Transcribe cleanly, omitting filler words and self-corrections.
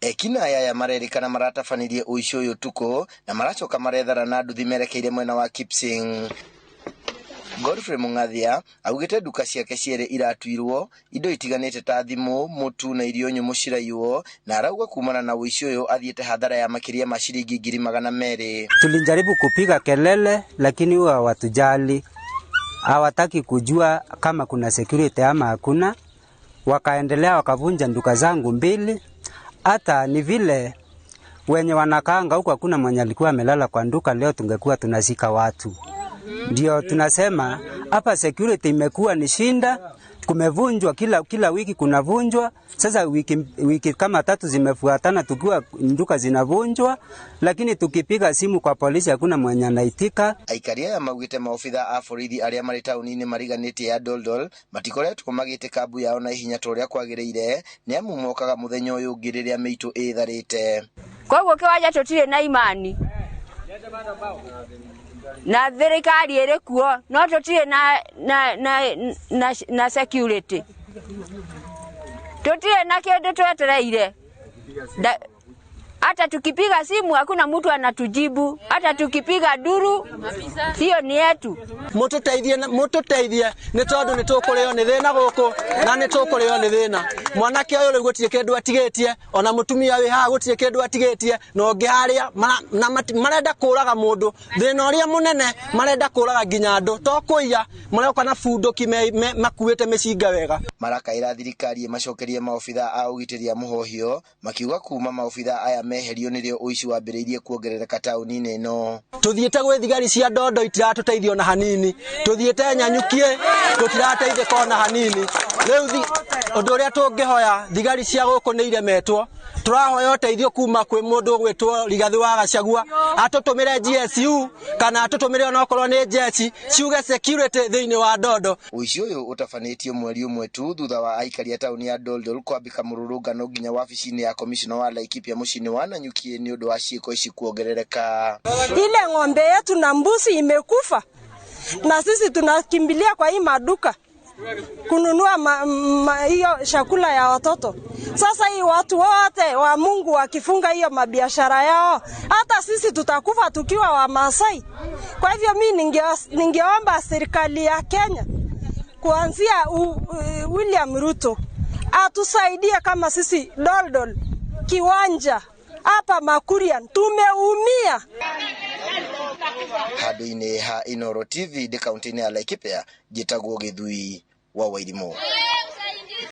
Ekinaĩ aya marerĩkana maratabanirie ũici ũyũ ũtukũ na maracoka marethara na nduthi merekeire mwena wa Kipsing. Godfrey Mung'athia augĩte nduka ciake cierĩ iratuirwo, indo itiganĩte ta thimũ, mũtu na irio nyũmũ ciraiywo, na arauga kumana na ũici ũyũ athiĩte hathara ya makĩria ma ciringi 200,000. Tulijaribu kupiga kelele lakini huwa hawatujali, hawataki kujua kama kuna security ama hakuna. Wakaendelea wakavunja duka zangu mbili. Hata ni vile wenye wanakaanga huku hakuna mwenye alikuwa amelala kwa duka, leo tungekuwa tunazika watu. Ndio tunasema hapa security imekuwa ni shinda, kumevunjwa kila wiki kunavunjwa. Sasa wiki kama tatu zimefuatana tukiwa duka zinavunjwa, lakini tukipiga simu kwa polisi hakuna mwenye anaitika. Aikari aya maugite maobitha a borithi aria marĩ taũni-inĩ mariganĩtie ya Doldol matikoretwo magĩte kambu yao na ihenya ta ũrĩa kwagĩrĩire, nĩ amu mokaga mũthenya ũyũ ũngĩ rĩrĩa mĩitũ ĩtharĩte. Koguo kiwanja tutire na imani na thirikari ĩrĩ kuo no tutire na security, tutire na kĩndũ twetereire. Hata tukipiga simu hakuna mtu anatujibu, hata tukipiga duru hiyo ni yetu. Mututeithie, mututeithie ni tondu ni tukurio ni thina guku na ni tukurio ni thina. Mwanake uyu riu gutire kindu atigitie, ona mutumia wi haha gutire kindu atigitie, na ungi haria na marenda kuraga mundu. Thina uria munene marenda kuraga nginya andu, to kuiya maroka na bunduki makuite micinga wega. Marakaira thirikari imacokerie maobitha a ugitiri a muhohio, makiuga kuma maobitha aya meherio nirio uici wambiriirie kuongerereka tauni-inĩ ĩno. Tuthiĩte gwĩ thigari cia Ndondo itiratũteithia ona hanini, tuthiĩte Nyanyukie tũtirateithĩka ona hanini. Rĩu ũndũ ũrĩa tũngĩhoya thigari cia gũkũ nĩ iremetwo, tũrahoya ũteithio kuma kwĩ mũndũ ũgwĩtwo Rigathĩ wa Gachagua, atũtũmĩre GSU kana atũtũmĩre onokorwo nĩ jeshi ciuge security thĩinĩ wa Ndondo. Ũici ũyũ ũtabanĩtio mweri ũmwe tu thutha wa aikari a taũni ya Doldol kwambĩka mũrũrũngano nginya wabici-inĩ ya komishona wa Laikipia mũciĩ-inĩ wa Nanyuki nĩ ũndũ wa ciĩko ici kuongerereka. Ile ng'ombe yetu na mbuzi imekufa na sisi tunakimbilia kwa hii maduka kununua hiyo chakula ya watoto. Sasa hii watu wote wa Mungu wakifunga hiyo mabiashara yao, hata sisi tutakufa tukiwa wa Maasai. Kwa hivyo mi ningeomba serikali ya Kenya kuanzia William Ruto atusaidie kama sisi Doldol kiwanja hapa Makurian tumeumia. Handũ-inĩ ha Inooro TV ndĩ kaunti-inĩ ya Laikipia, njĩtagwo Gĩthui wa Wairimũ.